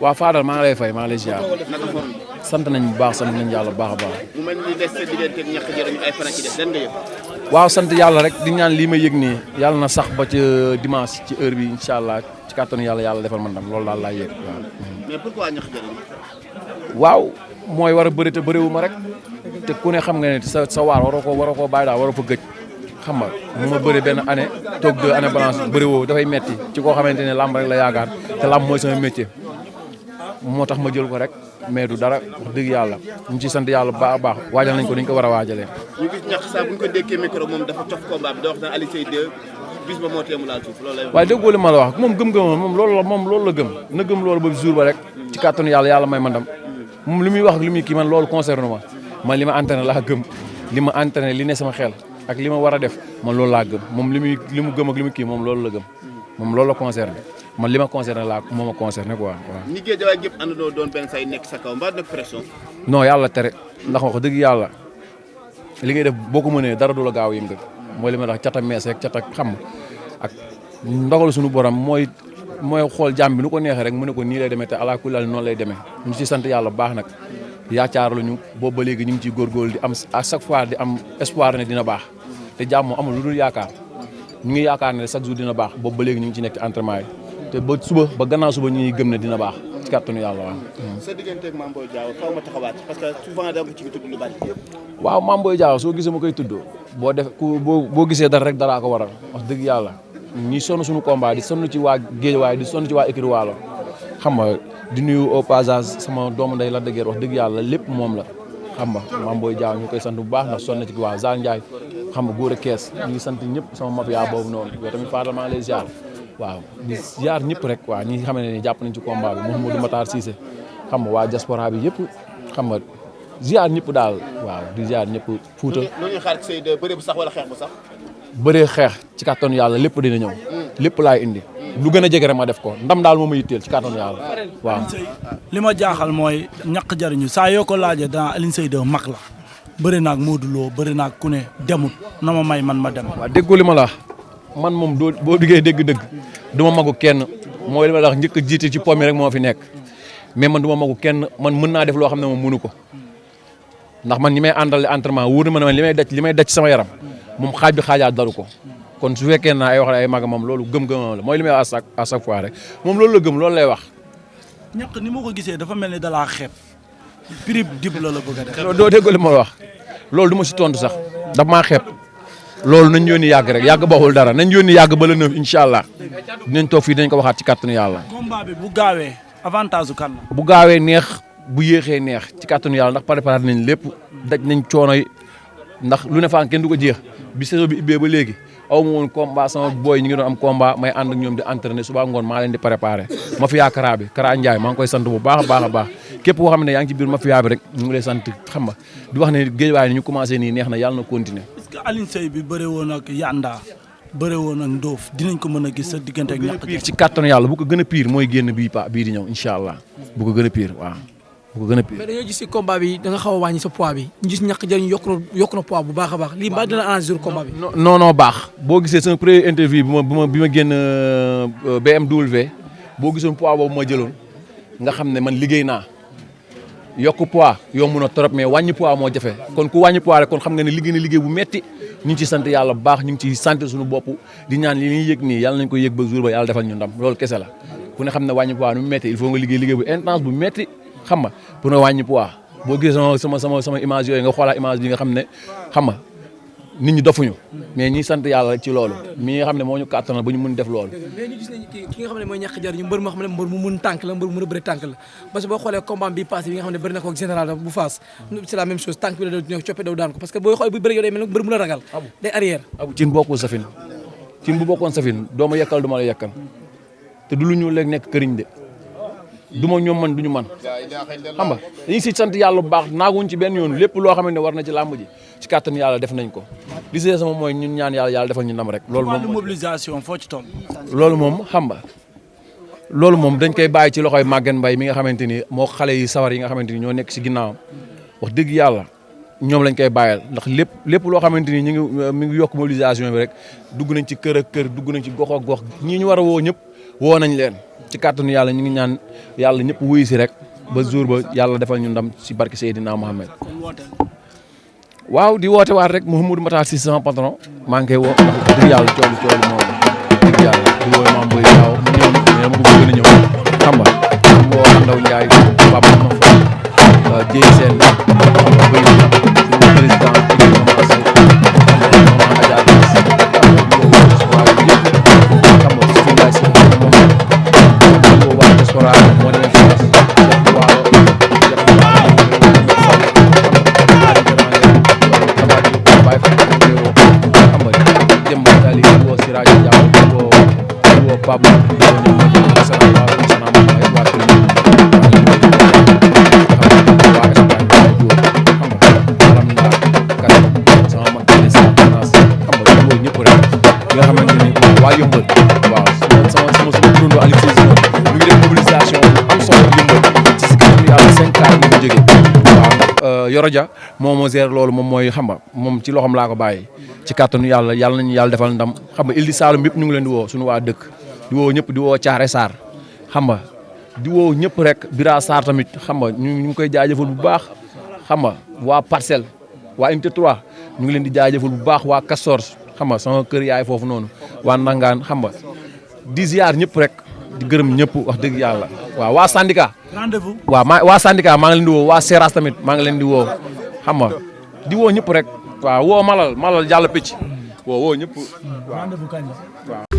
waaw Fadal maa ngi lay fay maa ngi lay ziar sant nañ bu baax sant nañ yàlla bu baax a baax. mu mel ni des sa diggante ak ñàkk jëriñu ay fan ci des lan nga yëg. waaw sant yàlla rek di ñaan lii ma yëg nii yàlla na sax ba ca dimanche ci heure bi incha allah ci kàttanu yàlla defal ma ndam loolu daal laa yëg waaw. mais pourquoi ñàkk jëriñu. waaw mooy war a bëri te bëriwu ma rek te ku ne xam nga ne sa waar waroo koo bàyyi daal waroo fa gëj xam nga mu ma bëri benn année toog 2 années balance bëri woo dafay metti ci koo xamante ne làmb rek la yaakaar te làmb mooy sama métier moo tax ma jël ko rek mais du dara wax dëgg yàlla ñu ci sant yàlla bu baax a baax waajal nañ ko ni ñu ko war a waajalee. ñu gis ñax saa bu ñu ko dékkee micro moom dafa cof combat bi da wax na Alioune Seye 2 bis ba moo teemu laal suuf loolu lay wax. waaye déggoo li ma la wax moom gëm-gëmoon moom loolu la gëm na gëm loolu ba jour ba rek ci kàttanu yàlla may ma ndam moom li muy wax ak li muy kii man loolu concerne ma man li ma entraîné laa gëm li ma entraîné li ne sama xel ak li ma war a def man loolu laa gëm moom li mu gëm ak li mu kii moom loolu la gëm moom loolu la concerné man li ma concerné laa moo ma concerné quoi waaw. ñi géej waaye gépp àndandoo doon benn say nekk sa kaw mbaa nag pression. non yàlla tere ndax wax dëgg yàlla li ngay def boo ko mënee dara du la gaaw yëngal mooy li ma wax cata mees rek cata xam ak ndogal suñu borom mooy xool jàmm bi nu ko neexee rek mu ne ko nii lay demee te ala kulli noonu lay demee ñu ci sant yàlla bu baax nag yaakaar lu ñu boobu ba léegi ñu ngi ciy góorgóorlu di am à chaque fois di am espoir ne dina baax te jàmm amul lu dul yaakaar ñu ngi yaakaar ne chaque jour dina baax boobu ba léegi ñu ngi ci nekk ci entraînement yi te ba suba ba gannaaw suba ñu ngi gëm ne dina baax ci kàttanu yàlla waaw. sa digganteeg Mame Boye Diao faaw ma taxawaat parce que souvent da nga ko ci tudd lu bari. waaw Mame Boye Diao soo gisee ma koy tudd boo gisee dara rek daraa ko waral wax dëgg yàlla ñi sonn suñu combat di sonn ci waa Guédiawaye di sonn ci waa écurie Walo xam nga di nuyu au passage sama doomu ndey la dëggeer wax dëgg yàlla lépp moom la xam nga Mame Boye Diao ñu koy sant bu baax ndax sonn ci waa Zal Ndiaye xam nga góor a kees ñu ngi sant ñëpp sama mafia boobu noonu yow tamit Fadal maa ngi lay ziar waaw di ziar ñëpp rek waa ñi xam ne jàpp nañ ci combat bi Mouhamadou Matar Cissé xam nga waa diaspora bi yëpp xam nga ziar ñëpp daal waaw di ziar ñëpp Fuuta. loolu ñu xaar ci say bëre bu sax wala xeex bu sax. bëree xeex ci kàttanu yàlla lépp dina ñëw lépp laay indi lu gën a jege rek ma def ko ndam daal moo ma yitteel ci kàttanu yàlla waaw. li ma jaaxal mooy ñàkk jariñu saa yoo ko laajee dana Alioune Seye 2 mag la bëri naag Modou Lo bëri naag ku ne demut na ma may man ma dem. waaw déggoo li ma la wax man moom boo duggee dégg-dëgg du ma magu kenn mooy li ma la wax njëkk a jiite ci pomme rek moo fi nekk mais man du ma magu kenn man mën naa def loo xam ne moom mënu ko ndax man ñi may àndal entraînement wóor na ma ne man li may daj ci sama yaram moom xaaj bi xaajaat daru ko kon su fekkee naa ay wax ay mag moom loolu gëm-gëmam la mooy li may wax à chaque fois rek moom loolu la gëm loolu lay wax. ñàkk ni ma ko gisee dafa mel ni dalaa xeeb prix dib la bëgg a def. doo dégg li ma wax loolu du ma si tontu sax daf maa xeeb loolu nañ yónni yàgg rek yàgg baxul dara nañ yónni yàgg ba le 9 incha allah dinañ toog fii dinañ ko waxaat ci kàttanu yàlla. combat bi bu gaawee avantage kan la. bu gaawee neex bu yéexee neex ci kàttanu yàlla ndax préparé nañ lépp daj nañ coono yi ndax lu ne faan kenn du ko jeex bi saison bi ibbee ba léegi aw ma woon combat sama booy ñu ngi doon am combat may ànd ak ñoom di entraîner suba ngoon maa leen di préparé mafia Kara bi Kara Ndiaye maa ngi koy sant bu baax a baax képp koo xam ne yaa ngi ci biir mafia bi rek ñu ngi lay sant xam nga di wax ne Guédiawaye ni ñu commencé nii neex na yàlla na continuer. est-ce que Alioune Seye bi bëre woon ak Yanda bëre woon ak Ndoof dinañ ko mën a gis sa diggante ak ñàkk pire ci kàttanu yàlla bu ko gën a pire mooy génn bii di ñëw incha allah bu ko gën a pire waaw bu ko gën a pire. mais dañoo gis si combat bi da nga xaw a wàññi sa poids bi ñu gis ñàkk jëriñ yokk na poids bu baax a baax lii mbaa dina arranger combat bi. non baax boo gisee sama premier interview bi ma génn BMW boo gisoon poids boobu ma jëloon nga xam ne man liggéey naa yokk poids yomb na trop mais wàññi poids moo jafe kon ku wàññi poids rek kon xam nga ne liggéey na liggéey bu metti ñu ngi ciy sant yàlla bu baax ñu ngi ciy sant suñu bopp di ñaan li ñuy yëg nii yàlla nañ ko yëg ba jour ba yàlla defal ñu ndam loolu kese la ku ne xam ne wàññi poids nu mu metti il faut nga liggéey bu intense bu metti xam nga pour nga wàññi poids boo gisee sama image yooyu nga xoolaa image bi nga xam ne xam nga nit ñi dofuñu mais ñi sant yàlla ci loolu mi nga xam ne moo ñu kàttanal ba ñu mën def loolu. mais ñu gis nañ ki nga xam ne mooy ñàkk jariñu mbër moo xam ne mbër mu mun tànk la mbër mu mën a bëri tànk la parce que boo xoolee combat bi passé bi nga xam ne bëri na ko ak général bu Fass c'est la même chose tànk bi la doon coppe daw daan ko parce que booy xool bu bëri yow day mel mbër mu la ragal day arrière. abu cin bokkul safin cin bu bokkoon safin doo ma yekkal du ma la yekkal te du lu ñu léegi nekk këriñ de du ma ñoom man du ñu man xam nga dañuy si sant yàlla bu baax naaguñ ci benn yoon lépp loo xamante ne war na ci làmb ji ci kàttan yàlla def nañ ko li si sama mooy ñun ñaan yàlla defal ñu ndam rek. loolu moom mobilisation foo ci toll. loolu moom xam nga loolu moom dañ koy bàyyi ci loxoy Maguette Mbaye mi nga xamante ni moo xale yi sawar yi nga xamante ni ñoo nekk si ginnaawam wax dëgg yàlla ñoom lañ koy bàyyal ndax lépp loo xamante ni ñu ngi mi ngi yokk mobilisation bi rek dugg nañ ci kër ak kër dugg nañ ci gox ak gox ñii ñu war a woo ñëpp woo nañ leen ci kàttanu yàlla ñu ngi ñaan yàlla ñëpp wuyu si rek ba jour ba yàlla defal ñu ndam si barke Seydina Mohamed. waaw di woote waat rek Mouhamadou Matar Cissé sama patron maa ngi koy woo ndax dëgg yàlla coolu moom dëgg yàlla di woo maam Boy Diaw mu ñëw mais dama bëgg gën a ñëw xam nga am woo Andaw Ndiaye Pape Mama Fall Dieye Sène xam nga bëy suñu président Yoroja moom moo gérer loolu moom mooy xam nga moom ci loxoom laa ko bàyyi ci kàttanu yàlla nañu yàlla defal ndam xam nga Île du Saloum yëpp ñu ngi leen di woo suñu waa dëkk di woo ñëpp di woo Thiaré Sarr xam nga di woo ñëpp rek Bira Sarr tamit xam nga ñu ngi koy jaajëfal bu baax xam nga waa Parcelles waa unité 3 ñu ngi leen di jaajëfal bu baax waa Castor xam nga sama kër yaay foofu noonu waa Nangaan xam nga di ziar ñëpp rek di gërëm ñëpp wax dëgg yàlla waaw waa syndicat rendez-vous waaw waa syndicat maa ngi leen di woo waa Seras tamit maa ngi leen di woo xam nga di woo ñëpp rek waaw woo Malal Jàll Picc woo ñëpp rendez-vous kañ la waaw